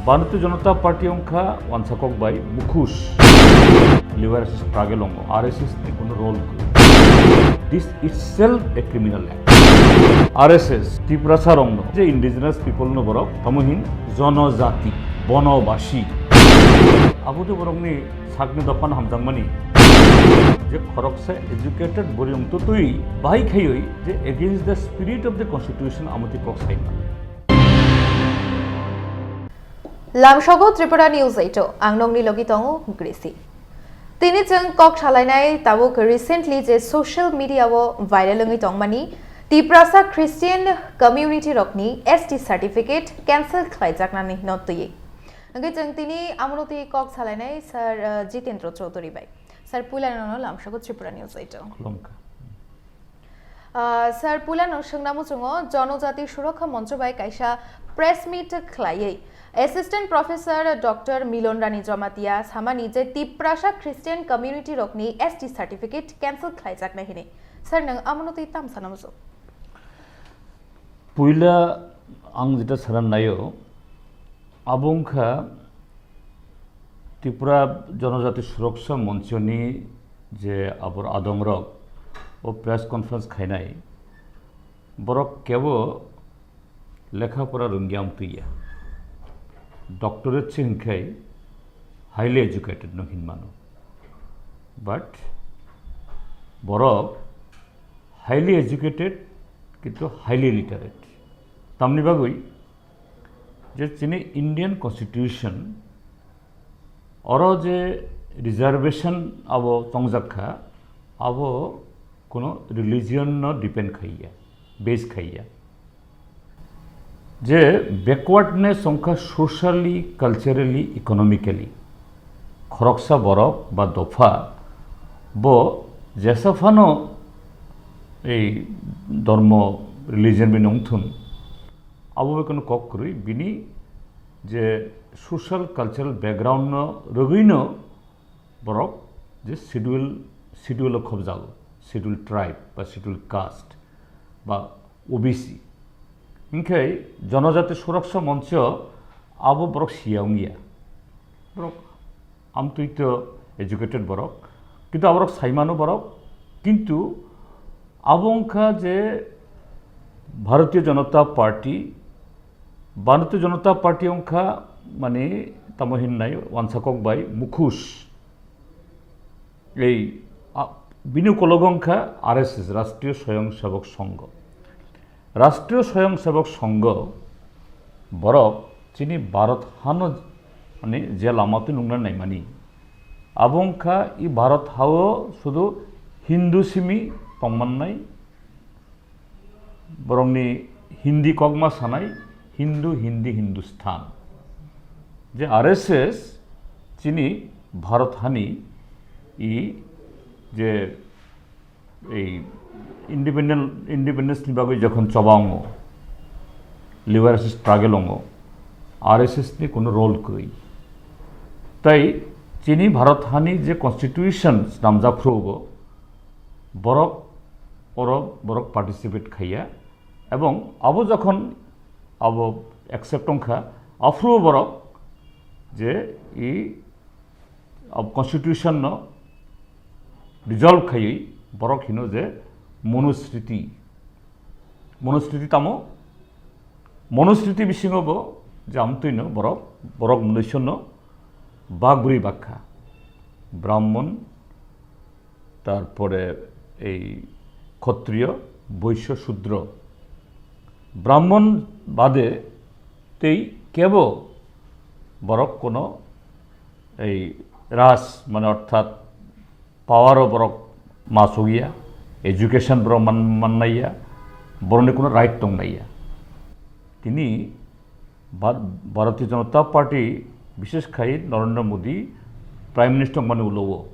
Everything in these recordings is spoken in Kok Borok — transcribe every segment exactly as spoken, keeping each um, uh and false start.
Bharatiya Janata Party wngkha wansakok bai mukhus. Liver struggle ongo, R S S ni kuno role kwrwi. This itself a criminal act. R S S Tiprasa rokno je indigenous people no borok tamo hin jonojati, bonobasi. Abo de borokni sakni dophan hamjakmani je khoroksa educated bwrwi wngtwi bahai khaiwi je against the spirit of the constitution amotwi kok saima. Lamsogo Tripura News eight o, ang nongni logi tongo Grisi. Tini chwng kok salainai tabuk recently je social media o viral wngwi tongmani Tiprasa Christian community rokni S T certificate cancel khlaijaknani hino twi. Hwnkhe chwng tini amono twi kok salainai Sir, uh, Jitendra Chaudhary bai. Sir, puila nono lamsogo Tripura News eight o. Khulumkha. Ah, sir, puila no swngnamo chwngo, Jonojati Surokha Moncho bai kaisa press meet khlaiwi Assistant Professor Doctor Milon Rani Jamatia samani je Tiprasa Christian community rokni S T certificate cancel khlaijaknai hini. Sir, nwng amono twi tam sana muchung? Puila ang jeta sana naio, abo wngkha Tripura Jonojati Suroksa Monchoni je abor adongrok o press conference khainai, borok kebo lekha pora rwngya wngtwi ya. Doctorate se hwnkhai highly educated no hinmano. But borok highly educated kintu highly illiterate. Tamni bagwi je chini Indian Constitution oro je reservation abo tongjak kha, abo kuno religion no depend khaiya, base khaiya. Je backwardness wngkha socially, culturally, economically. Khoroksa borok ba dopha bo jesa phano ei dormo, religion bini wngthun, abo bai kheno kok kwrwi bini je social cultural background no rwgwino borok je schedule, schedule o khobjago, schedule tribe ba schedule caste ba O B C. Hinkhe Jonojati Suraksa Moncho abo borok siya wngya. Borok amtwi to educated borok, kintu aborok saimano borok, kintu abo wngkha je Bharatiya Janata Party, Bharatiya Janata Party wngkha mani tamo hinnai wansakok bai mukhus. Ei, a, bini ukologo wngkha R S S, Rashtriya Swayamsevak Sangha. Rashtriya Swayamsevak Sangha borok chini Bharat hano, mani, je lama twi nungna naimani, abo wngkha i Bharat hao sudu Hindu simi tongmannai, borokni Hindi kokma sanai, Hindu, Hindi, Hindustan. Je R S S chini Bharat hani i je ei independent, independence ni bagwi jokhon choba ongo, liberation struggle ongo, R S S ni kuno role kwrwi. Tai chini Bharat hani je constitution swnamjak phrugo, borok oro borok participate khaiya, ebong abo jokhon abo accept wngkha, aphuru borok je i abo constitution no dissolve khaiwi borok hino je Manusmriti. Manusmriti tamo? Manusmriti bisingo bo je amtwino borok, borok mwnwisono bak bwrwi bakha. Brahmon, tarpore ei Khattriyo, Boisyo, Sudro. Brahmon bade tei kebo borok kono ei raj, mane orthat power o borok masugya, education borok man-, mannaiya, borokni kono right tongnaiya. Tini Bhar-, Bharatiya Janata Party, bishesh khai Narendra Modi Prime Minister wngmani ulo o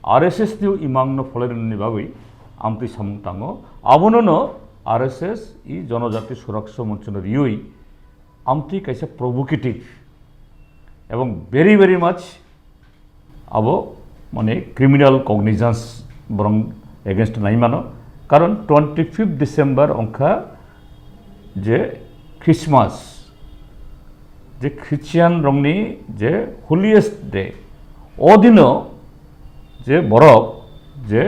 R S S ni imang no pholai rwnani bagwi amtwi samung tango. Abono no R S S i Jonojati Suraksha Monch no riwi amtwi kaisa provocative ebong very, very much abo, mane, criminal cognizance borok against nai mano, karon twenty fifth December wngkha je Christmas, je Christian rokni je holiest day, o dino je borok je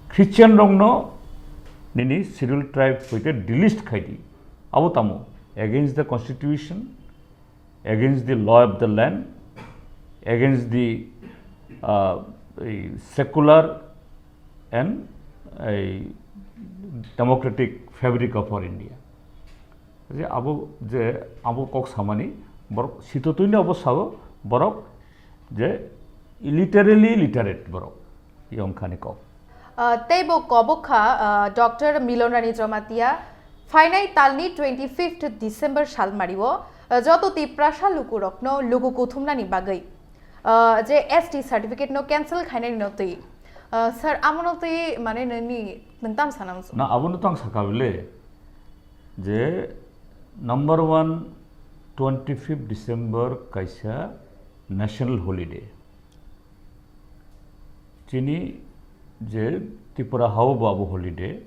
Christian rokno nini schedule tribe hoite delist khai di, abo tamo against the constitution, against the law of the land, against the uh, secular and democratic fabric of our India. Je abo je abo kok samani borok sitotwini abo sao borok je literally literate borok yongkhani kok. Teibo kobok kha Doctor Milon Rani Jamatia phainai talni twenty fifth December salmario joto Tiprasa lukurokno lugu kuthumnani bagwi je S T certificate no cancel khainani no twi. Sir, amono twi mane nini nung tam sanam su? Na abono tang sakabile je number one, twenty fifth December kaisa national holiday. Chini je Tripura hao bo abo holiday.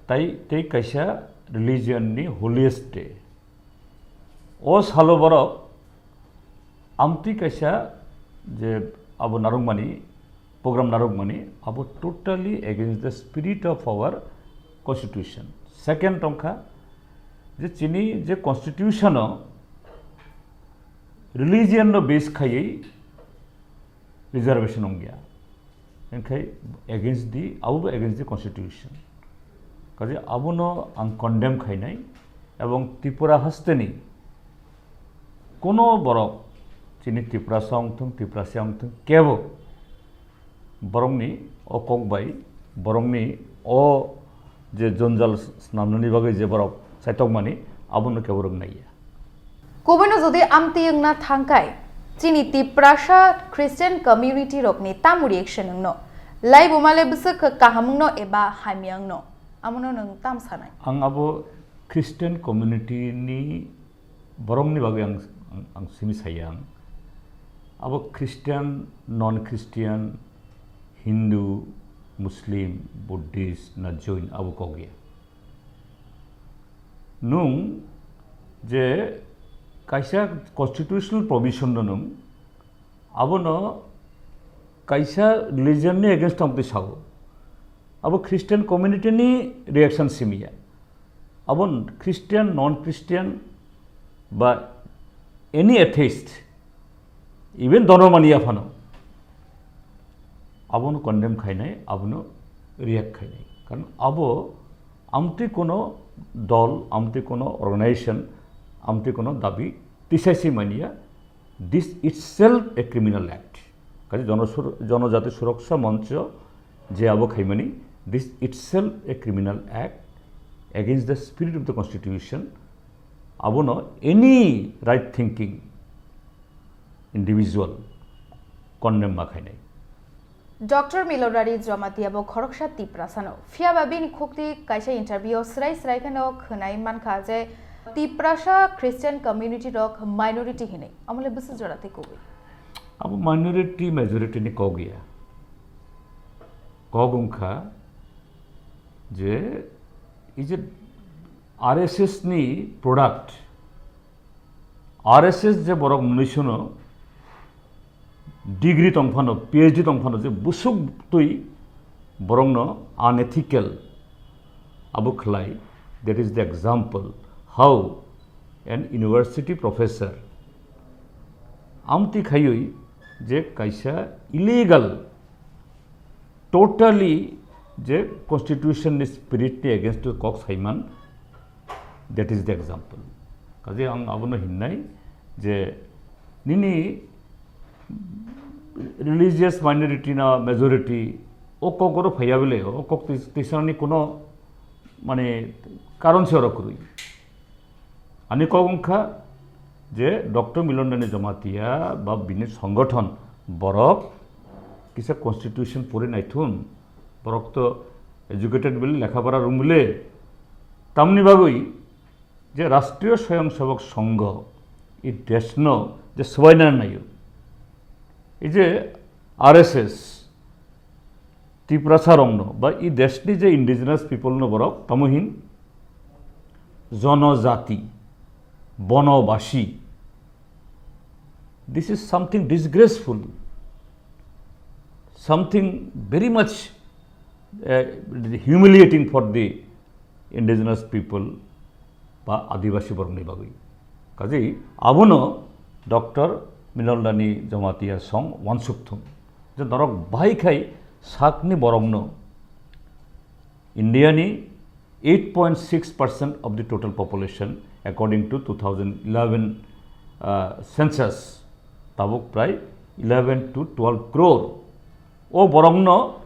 Tai tei kaisa religion ni holiest day. O salo borok amtwi kaisa je abo narwkmani, program narwkmani, abo totally against the spirit of our constitution. Second tongkha je chini je constitution o religion no base khaiwi reservation wngya. Enkhai against the, abo against the constitution. Kaje abono ang condemn khainai ebong Tripura hasteni kono borok chini Tiprasa wngthung, Tiprasa wngthung, kebo borokni o kok bai, borokni o je jonjal snamnani bagwi je borok chaitokmani, abono kebo rwng naiya. Kubuino jodi amtwi wngna thangkai, chini Tiprasa Christian community rokni tamo reaction wngno? Laibuma le bwswk kaham wngno eba hamya wngno? Amono nwng tam sanai? Ang abo Christian community ni borokni bagwi ang, ang, ang simi saya ang. Abo Christian, non-Christian, Hindu, Muslim, Buddhist, na Jain abo kok ya. Nwng je kaisa constitutional provision no nwng abono kaisa religion ni against tong twi sao. Abo Christian community ni reaction simiya. Abo Christian, non-Christian ba any atheist, even dono mani aphano abono condemn khainai, abono react khainai. Karon abo amtwi kono dol, amtwi kono organization, amtwi kono dabi tisaisi mania, this itself a criminal act. Kaje jonosur-, Jonojati Suroksha Moncho je abo khaimani, this itself a criminal act against the spirit of the constitution. Abono any right thinking individual condemn ma khainai. Doctor Milorari Jamatia bo khoroksa Tiprasano. Phiyaba bini khukti kaisa interview o srai srai kheno khwnai mankha je Tiprasa Christian community rok minority hinwi. Amole bwswk jora tei kubui? Abo minority majority ni kok ya. Kok wngkha je, is it R S S ni product? R S S je borok mwnwi sono degree tongphano, P H D tongphano je busuk twi borokno unethical abo khlai, that is the example how an university professor amtwi khaiwi je kaisa illegal totally je constitution ni spirit ni against to kok saiman, that is the example. Kaje ang abono hinnai je nini religious minority na majority o kok oro phaiya bele o kok tisani kono mane karon se oro kwrwi. Ani kok wngkha je Doctor Milon Dani Jamatia ba bini songothon borok kisa constitution puri naithun, borok to educated bile lekha pora rwng bile, tamni bagwi je Rashtriyo Swayamsevok Sangha i deshno je swbaina nayo, ei je R S S Tiprasa rokno ba i deshni je indigenous people no borok tamo hin jonojati, bonobasi, This is something disgraceful, something very much uh, humiliating for the indigenous people ba adibasi borokni bagwi. Kaji abono Doctor Milon Rani Jamatia song wansuk thung. Je norok bahai khai sakni borokno India ni eight point six percent of the total population according to two thousand eleven uh, census, tabuk prai eleven to twelve crore. O borokno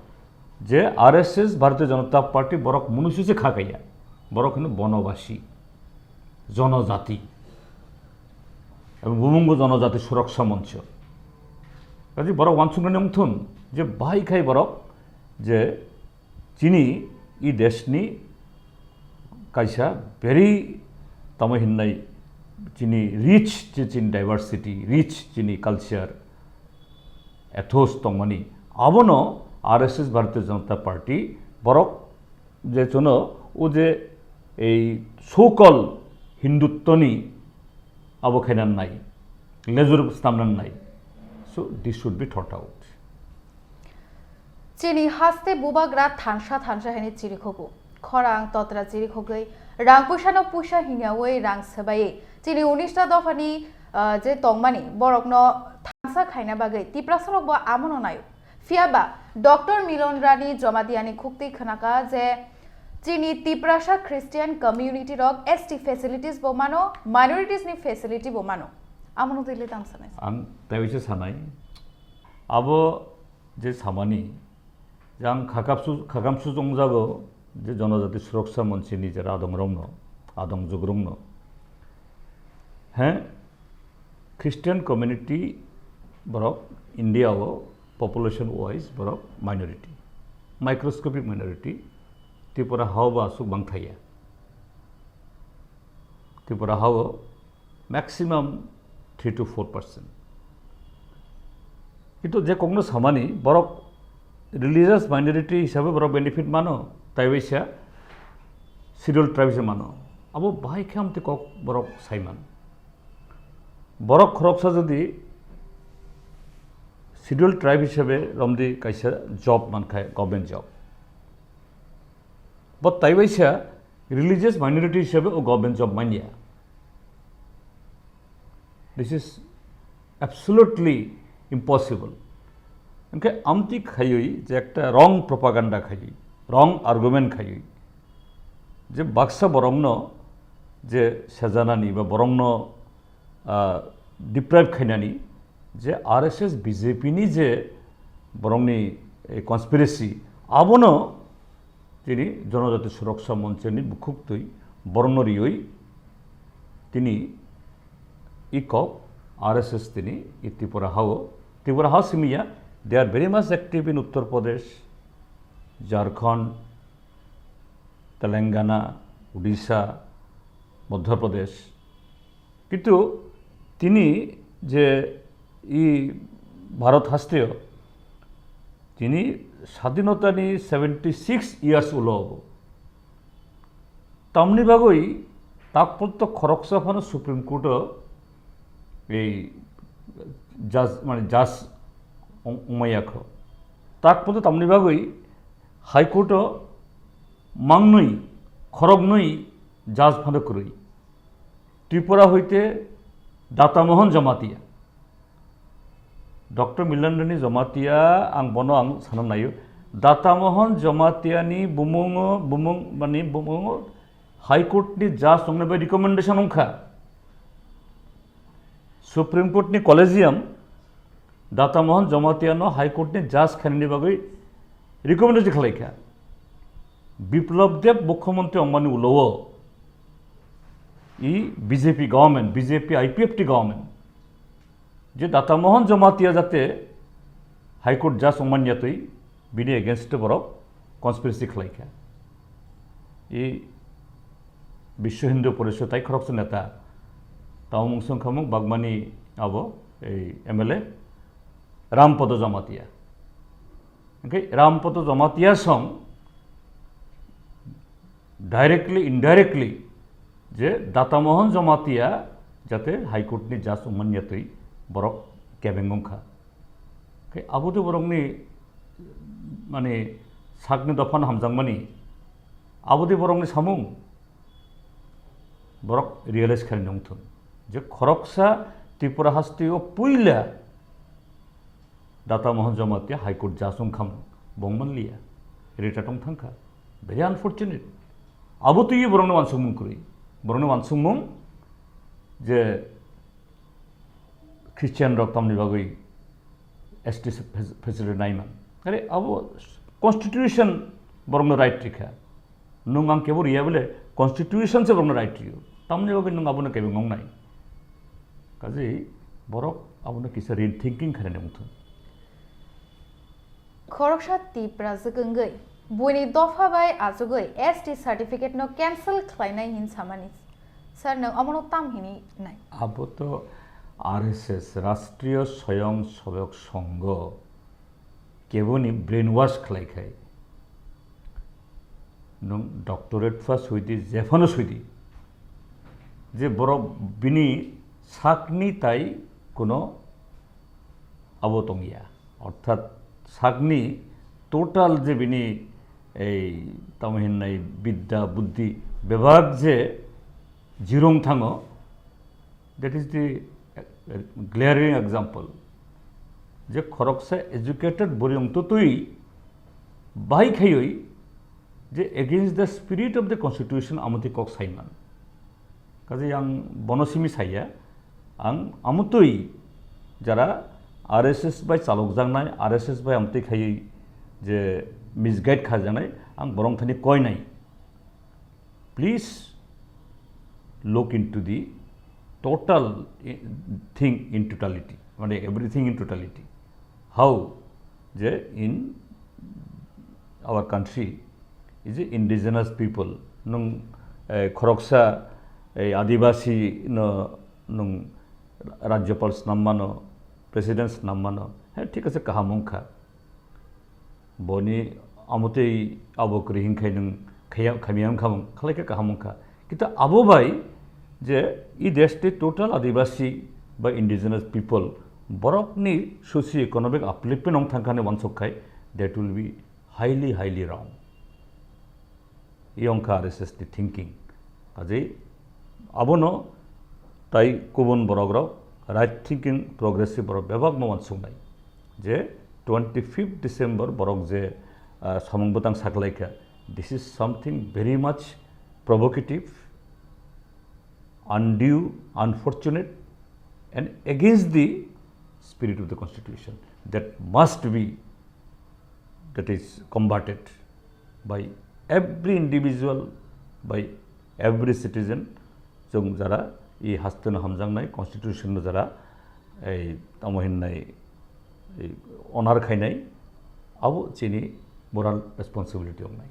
je R S S, Bharatiya Janata Party, borok munusu se kha kaiya, borok hino bonobasi, jonojati, ebong bumungbo Jonojati Suraksa Moncho. Kaji borok wansuknani wngthun je bahai khai borok je chini i deshni kaisa very tamo hinnai chini rich je chini diversity, rich chini culture, ethos tongmani, abono R S S, Bharatiya Janata Party, borok je chuno o je ei so-called Hinduttoni abo khaina nai, lejur stamna nai. So this should be thought out. Chini haste bubagra thansa thansa hini chirikhogo. Khorang totra chirikhogwi rang puisano puisa hingyawi rang sebai. Chini unista dophani, ah, je tongmani borokno thansa khaina bagwi Tiprasarokbo amono naio. Phiyaba Doctor Milon Rani Jomatiani khukti khwnaka je chini Tiprasa Christian community rok S T facilities bo mano, minorities ni facility bo mano. Amono twi le tang sanai. Ang tei sanai. Abo je samani, je ang khakapsu, khakamsu chongjago, je Jonojati Suraksa Monchini je adongrokno, adongjwkrokno. He, Christian community borok India o population wise borok minority, microscopic minority, Tripura hao bo aswk bang thaya. Tripura hao maximum three to four percent. Kintu je kokno samani borok religious minority hisabe borok benefit mano, taibaisa scheduled tribe se mano. Abo bahai khe amtwi kok borok saiman. Borok khoroksa jodi scheduled tribe hisabe romdi kaisa job mankhai, government job. Bo taibaisa religious minority hisabe o government job manya. This is absolutely impossible. Hwnkhe amtwi khaiwi je ekta wrong propaganda khaiwi, wrong argument khaiwi, je baksa borokno je sejanani ba borokno, ah, deprive khainani je R S S B J P ni je borokni, eh, conspiracy, abono tini Jonojati Suraksa Monchoni bukhuktwi borokno riwi tini i kok R S S tini i Tripura hao, Tripura hao simiya, they are very much active in Uttar Pradesh, Jharkhand, Telangana, Odisha, Madhya Pradesh. Kintu tini je i Bharat hasteo tini sadhinotani seventy six years ulo obo. Tamni bagwi tak porto khoroksa phano Supreme Court o ei judge, mane judge wng-, wngmaya kho. Tak porto tamni bagwi High Court o mangnwi, khoroknwi judge phano kwrwi. Tripura hoite Data Mohan Jamatia. Doctor Milan Rani Jamatia, ang bono ang sana naio. Data Mohan Jamatia ni bumungo, bumung, mani bumungo High Court ni judge tongnai bai recommendation wngkha. Supreme Court ni Collegium Data Mohan Jamatia no High Court ni judge khainani bagwi recommendation khlaikha. Biplab Deb mukhyamantri wngmani ulo o i B J P government, B J P I P F T government, je Data Mohan Jamatia jate High Court judge wngmani yatwi bini against o borok conspiracy khlaikha. I Biswa Hindu Porishod tai khoroksa neta, tamo mungsong khamung bagmani abo ei M L A Rampodo Jamatia. Hwnkhe Rampodo Jamatia song directly, indirectly je Data Mohan Jamatia jate High Court ni judge wngmani yatwi borok kebeng wngkha. Khe abo tei borokni, mane, sakni dophano hamjakmani, abo tei borokni samung, borok realize khaina wngthun je khoroksa Tripura hasteo puila Data Mohan Jamatia High Court judge wngkha, bong manliya, retired wng thangkha. Very unfortunate. Abo twi borokni wansukmung kwrwi. Borokni wansukmung je Christian rok tamni bagwi S T fac-, facility naiman. Are abo constitution borokno right rikha. Nwng ang kebo riya bole constitution se borokno right riyo. Tamni bagwi nwng abono kebo ngongnai. Kaje borok abono kisa rethinking khainani wngthun. Khoroksa Tiprajwk wngwi buini dopha bai achugwi S T certificate no cancel khlainai hin samani. Sir, nwng omono tam hini nai? Abo to R S S, Rashtriya Swayamsevak Sangha, keboni brainwash khlai khai. Nwng doctorate pha sui di, jephano sui di, je borok bini sakni tai kuno abo tongya. Orthat sakni total je bini ei tamo hinnai bidya, buddhi, bebak je zero wng thango, that is the glaring example. Je khoroksa educated bwrwi wng twtwi bahai khaiwi je against the spirit of the constitution amotwi kok saiman. Kaje ang bono simi saya, ang amotwi jara R S S bai chalokjaknai, R S S bai amotwi khaiwi je misguide khajaknai, ang borok thani koinai. Please look into the total i-, thing in totality, mane everything in totality. How je in our country is a indigenous people, nwng, eh, khoroksa, eh, adibasi no nwng rajyapal snam mano, president snam mano, he, thik ase, kaham wngkha. Boni amotwi abo kwrwi hinkhai nwng khaya-, khamya wngkha, khlai khe kaham wngkha. Kintu abo bai je i desh ni total adibasi ba indigenous people borokni socio economic upliftment wng thangkha hinwi uansuk khai, that will be highly, highly wrong. Yongkha R S S ni thinking. Kaje abono tai kubun borok rok, right thinking, progressive borok bebak no uansuknai je twenty fifth December borok je, ah, samung bwtang saklaikha, this is something very much provocative, undue, unfortunate and against the spirit of the constitution. That must be, that is combated by every individual, by every citizen. Chwng jara i haste no hamjaknai, constitution no jara ei tamo hinnai, ei honor khainai, abo chini moral responsibility wngnai.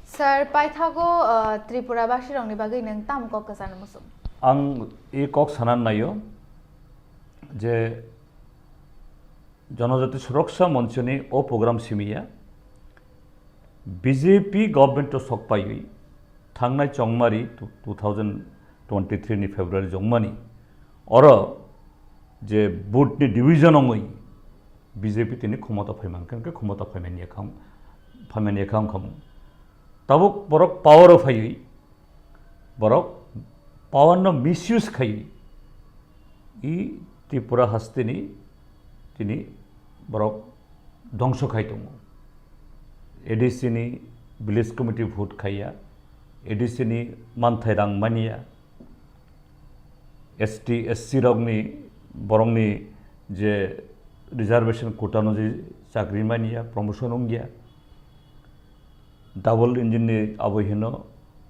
Sir, paithago, uh, Tripura basirokni bagwi nwng tamo kok kwchangno muchung? Ang i kok sanan naio je Jonojati Suroksa Monchoni o program simiya B J P government o sokpaiwi thangnai chongmari two thousand twenty-three ni February jongmani oro je vote ni division ongwi B J P tini khomota phaimankha, hwnkhe khomota phaimani yakha, phaimani yakha wngkha. Tabuk borok power o phaiwi borok power no misuse khaiwi i Tripura hasteni tini borok dongso khai tongo. A D C ni village committee vote khaiya, A D C ni manthai rang manya, S T, S C rokni borokni je reservation quota no je chakri manya, promotion wngya, double engine ni abo hino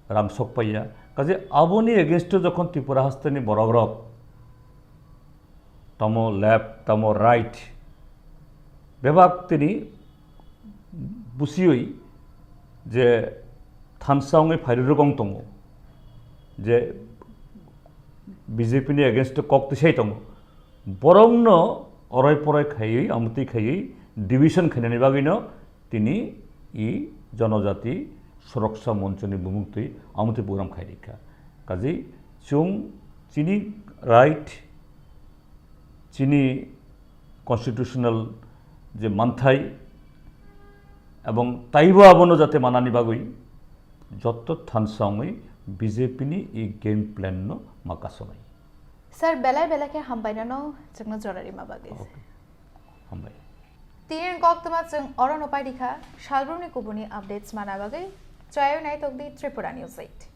rang sok paiya. Kaje aboni against o jokhon Tripura hasteni borok rok tamo left, tamo right, bebak tini busiwi je thansa wngwi phairwi rwgwng tongo, je B J P ni against o kok tisai tongo, borokno oroi poroi khaiwi, amotwi khaiwi division khainani bagwino tini i Jonojati Suroksa Monchoni bumung twi amotwi program khai rikha. Kaje chwng chini right, chini constitutional je manthai ebong taibo abono jate manani bagwi jotto thansa wngwi B J P ni e game plan no ma kasonai. Sir, belai belai khe hambai nono chwngno jora rima bagwi. Okay. Hambai. Tini koktwma chwng oro no paidi kha, salbrumni kubuni updates mana bagwi chayoi nai tokdi Tripura News eight.